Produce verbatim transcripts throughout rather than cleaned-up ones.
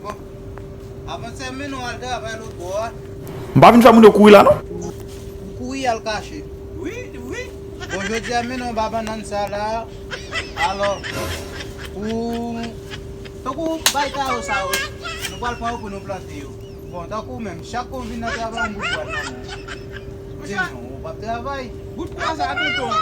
Bon, avanse, m mennen w al travay lòt bò a. M pa vin fè moun yo kouri la, non. Ou kouri al kache. Wi, wi. Bon, jodi a, m mennen w ba bannann sa la. Alò, pou, tankou bay kawo sa yo, nou pral pran yo pou nou plante yo. Bon, tankou menm, chak kou m vin nan travay, yon bout bwa nan men w. Di m non, ou p ap travay. Bout bwa sa, tonton.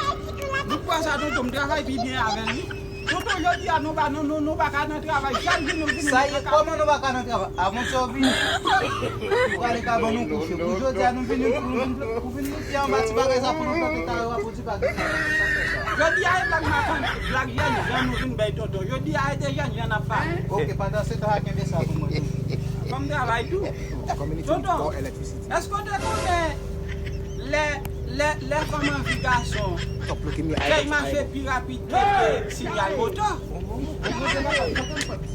Bout bwa sa, tonton, m travay pi byen avè l, wi. Tonton, jodi a, nou pa, nou, nou, nou pa ka nan travay. Chak jou nou vini. Sa ye, kòman nou pa ka nan travay? Avan sa w vini, ou prale ka ban nou kouche. Pou jodi a, nou vini, pou nou vin, pou vin mete anba ti bagay sa pou nou plante kawo a, pou ti bagay sa, sa fè sa. Jodi a, e blag makann, blag jèn jan nou vin bay tonton. Jodi a, e te jèn jan n ap pale. Ok, pandan se tan a, kenbe sa pou mwen tou. Ban m travay tou. Tonton, èske w te konnen lè, lè, lè fanm anvi gason, fè l mache pi rapid ke, ke sinyal moto?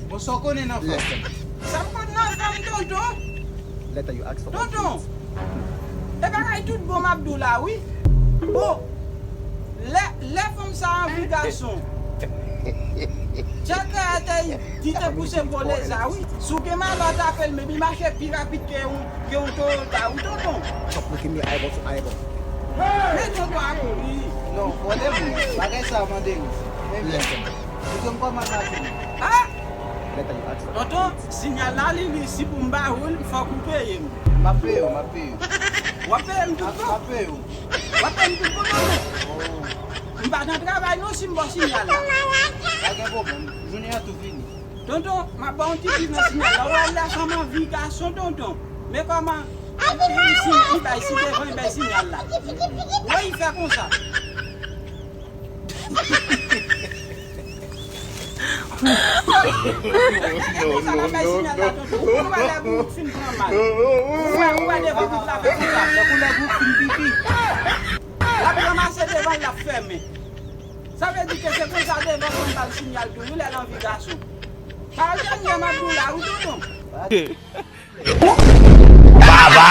Bon, sa w konnen nan fanm? Sa m konn nan fanm, tonton? Tonton, e bagay tout bon m ap di w la, wi. Bon, lè, lè fanm sa anvi gason, tchèkè a te di te pouse vole sa, wi. Si w gen malòt, apèl, men li mache pi rapid ke yon, ke yon Toyota, wi, tonton. Stop looking me eyeball to eyeball. Men tonton a kouri. Non, fò de moun, bagay sa mande nou. Men byen. Listen. Tonton, kòman l mache? Ah! Tonton, sinyal la, li, li, si pou m ba ou l, fòk ou peye m. M ap peye w, m ap peye w. W ap peye m tout bon? M ap peye w. W ap peye m tout bon, tonton? Oh. M pa nan travay non, si m ba w sinyal la. Pa gen pwoblèm. Jounen an tou fini. Tonton, m ap ba w yon ti plis nan sinyal la. Ou wè lè fanm anvi gason, tonton. Men kòman, li, li, si li bay si devan, li bay sinyal la. Wè, li fè konsa. Konsa l ap bay sinyal la, tonton. Ou wè lè bout fin pran mal. Ou wè, ou wè devan bout la fè konsa. Tankou lè bout fin pipi. L ap ranmase devan l, l ap fèmen. Sa vle di ke se konsa devan fanm ba l sinyal tou, wi, lè l anvi gason. Pawòl dènye m ap di w la, wi, tonton. Baba!